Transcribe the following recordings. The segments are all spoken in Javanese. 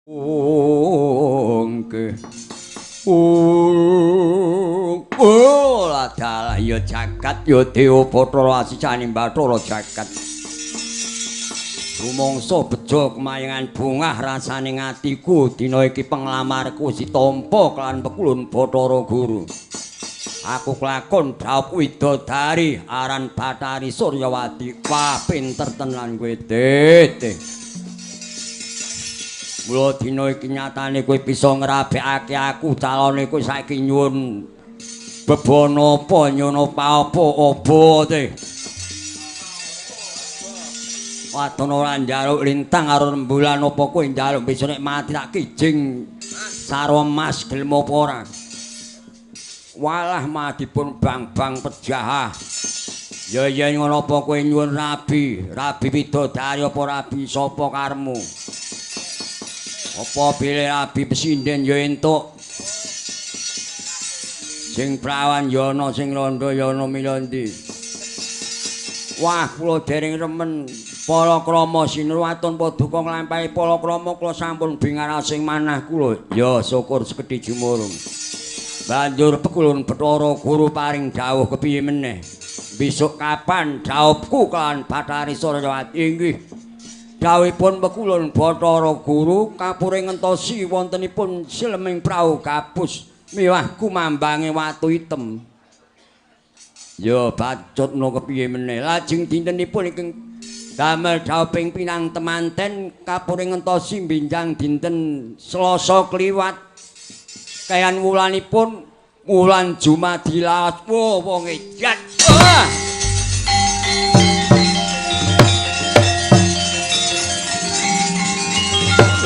Ongke. Oh, adalah ya jagat ya Dewa Bathara asisane Bathara jagat. Rumangsa bejo kemayangan bungah rasane atiku dina iki penglamarku ditampa kelan pekulun Bathara Guru. Aku kelakon dhaup widodari aran Bathari Suryawati. Wah, pinter tenan kowe, Teh. Mula dina iki nyatane kowe bisa ngrabekake aku calone kowe saiki nyuwun bebana apa nyuwun apa apa teh. Wadon ora njaluk lintang karo rembulan apa kowe njaluk besok nek mati tak kijing sarwa emas gelem apa ora. Walah madipun bang-bang pejahah. Ya yen ngono apa kowe nyuwun rabi, rabi widodari apa rabi sapa karemu? Apa bilih rabi pesinden ya entuk. Sing prawan ya ana, sing londo ya ana mila endi. Wah, kula dereng remen palakrama sinuwatun paduka nglampahi palakrama kula sampun bingarasing manah kula. Ya syukur sekedhi jumurung. Banjur pekulun Bathara Guru paring dawuh kepiye meneh. Besok kapan dhaupku kelawan Bathari Suryawati inggih. Dawuhipun pekulun Bathara Guru kapure ngentosi wontenipun sileming prau gabus miwah kumambange watu item. Ya bacutno kepiye meneh. Lajeng dintenipun ingkang damel dhauping pinang temanten kapure ngentosi binjang dinten Selasa kliwat. Kayan wulanipun wulan Jumadilawas. Wah, wong edan. Wah.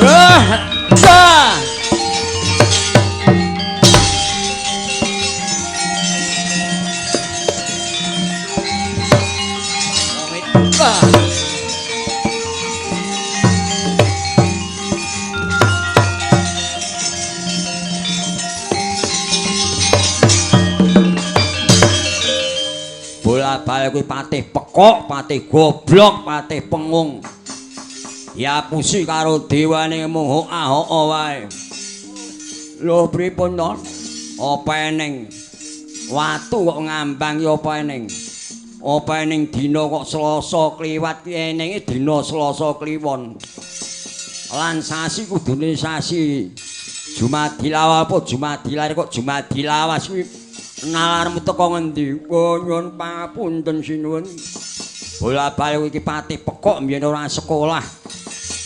Wah. Wah. Wong edan. Bola-bali kuwi patih pekok, patih goblok, patih pengung. Diapusi karo dewane mung hoah-hoah wae. Lho pripun to? Apa eneng watu kok ngambang ya apa eneng? Apa eneng dina kok Selasa kliwat ki enenge dina Selasa Kliwon. Lan sasi kudune sasi Jumadilawal apa Jumadilar kok Jumadilawas kuwi nalarmu teko ngendi? Oh, nyuwun pangapunten sinuwun. Bola-bali iki patih pekok mbiyen ora sekolah.